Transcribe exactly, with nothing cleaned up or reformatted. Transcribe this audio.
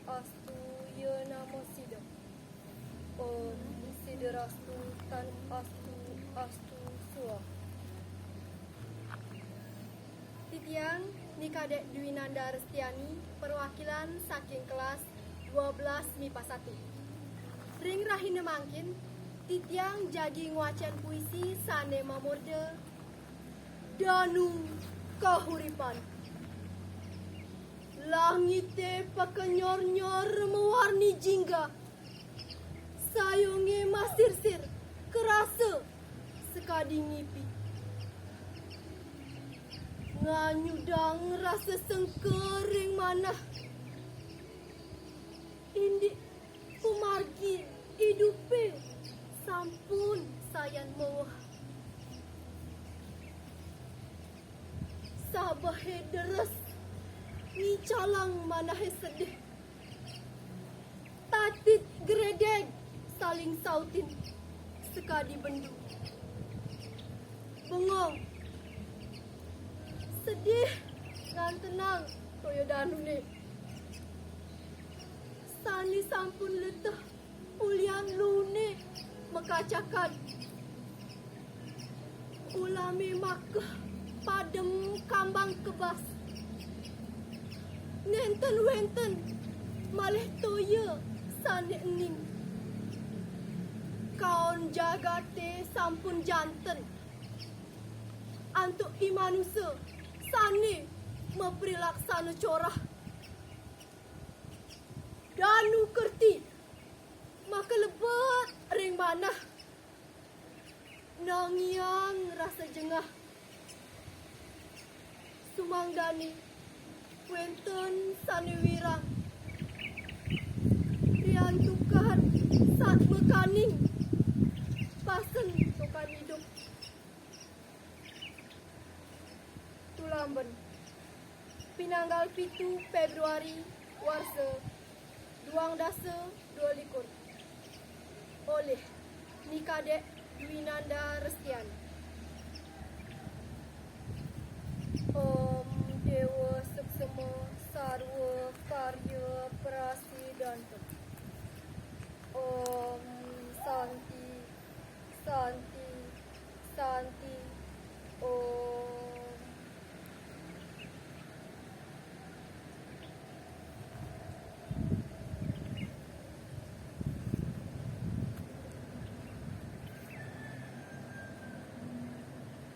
Astu ya nama sida. Om Sidrastu tan astu astu swa. Titiang Ni Kadek Dwinanda Restiani, perwakilan saking kelas dua belas mipa satu. Ring rahina mangkin, titiang jagi ngwacen puisi sane mamurda Danu Kahuripan. Langite pakenyor-nyor mawarni jingga. Sayonge masirsir kerasa sakadi ngipi. Nganyudang rasa sengkering manah. Indik pamargi idupe sampun sayan meweh. Sabehe deres ngicalang manahe sedih. Tatit gredeg saling sautin sakadi bendu. Bengong. Sedih ngan tenang toya danune. Sane sampun leteh ulian lune makacakan. Ulame makeh padem kambang kebas. Nenten wenten malih toya sane ening. Kaon jagate sampun janten. Antuk i manusa sane maprilaksana corah. Danu Kerti makalebet ring manah. Nangiang rasa jengah. Sumangdane wenten sane wirang. Riantukan sat makaning pasen tokan idup. Tulamben. Pinanggal pitu Februari warsa duang dasa dua likur. Olih Ni Kadek Dwinanda